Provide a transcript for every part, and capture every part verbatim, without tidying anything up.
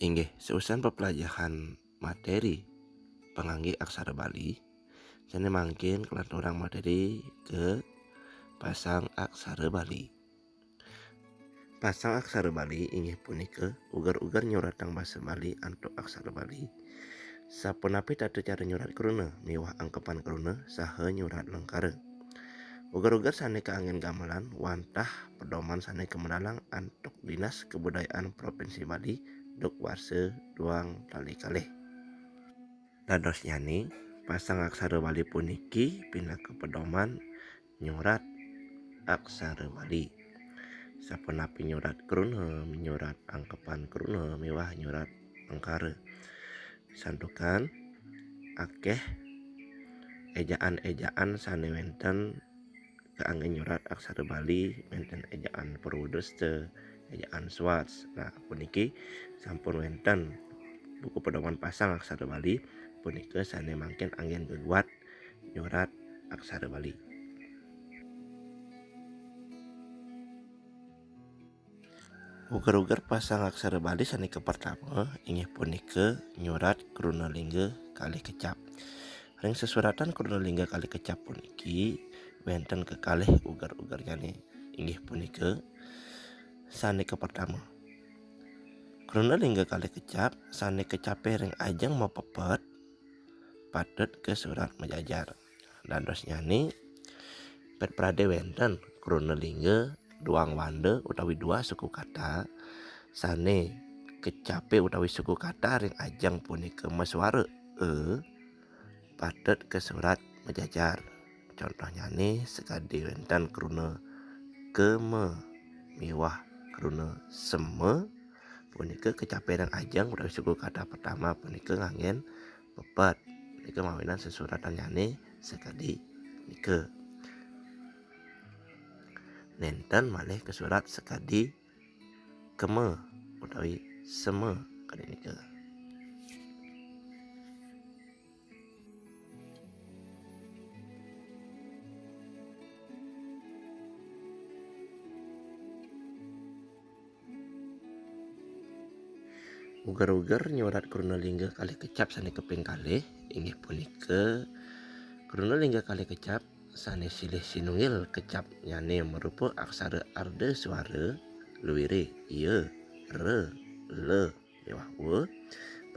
Inggih, seusan pepelajahan materi pangangge aksara Bali, sane mangkin kelanturang materi ke pasang aksara Bali. Pasang aksara Bali inggih punika uger-uger nyuratang basa Bali antuk aksara Bali. Sapunapi tata cara nyurat kruna miwah angkepan kruna saha nyurat lengkara. Uger-uger sane kaanggen gamelan wantah pedoman sane kamedalang antuk Dinas Kebudayaan Provinsi Bali duk warsa duang tali kalih. Dadosnyane, pasang aksara Bali puniki pinaka pedoman nyurat aksara Bali. Sapunapi nyurat kruna, nyurat angkepan kruna miwah nyurat lengkara. Santukan akeh ejaan-ejaan sane wenten kaangge nyurat aksara Bali, wenten ejaan Purwodasta, ejaan Swarts. Nah, puniki sampun wenten buku pedoman pasang aksara Bali punika sane mangkin anggen geguat nyurat aksara Bali. Uger-uger pasang aksara Bali sane kapertama inggih punika nyurat kruna lingga kalih kecap. Ring sesuratan kruna lingga kalih kecap puniki wenten kekalih uger-ugernyane, inggih punika sane kapertama. Kruna lingga kalih kecap sane kecape ring ajeng mapepet patut kasurat majajar. Dadosnyane, ped prade wenten kruna lingga duang wanda utawi dua suku kata sane kecape utawi suku kata ring ajeng punika masuara e, patut kasurat majajar. Contohnyane, sakadi wenten kruna kema miwah kruna sema, punika kecape ring ajeng utawi suku kata pertama punika nganggen pepet. Punika mawinan sesuratannyané sakadi nika. Nénten malih kasurat sakadi kema utawi sema kadi nika. Uger-uger nyurat kruna lingga kalih kecap sané kaping kalih, inggih punika kruna lingga kalih kecap sané silih sinunggil kecapnyané marupa aksara arda suara luiré, ia, ra, la, miwah wa,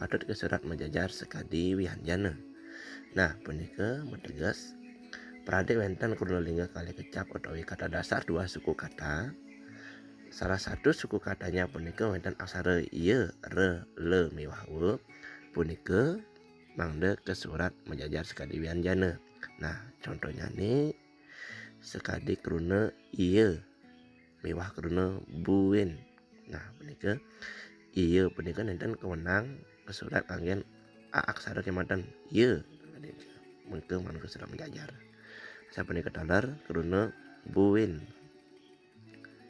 patut kasurat majajar sakadi wianjana. Nah, punika mateges, pradé wénten kruna lingga kalih kecap utawi kata dasar dua suku kata. Salah satu suku katanya punika wénten aksara ia, ra, la, miwah wa. Punika mangda kasurat majajar sakadi wianjana. Nah, contohnyané sakadi kruna ia miwah kruna buin. Nah, punika ia punika nénten kawenang kasurat anggén a aksara kémanten ia. Punika mangda kasurat majajar. Sapunika taler kruna buin.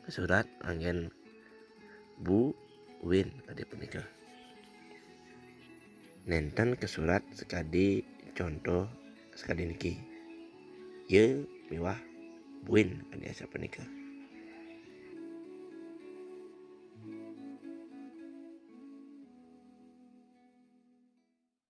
Kasurat anggén bu, win, kadi punika. Nénten kasurat sakadi conto sakadi niki. Ya miwah buin kadi asapunika.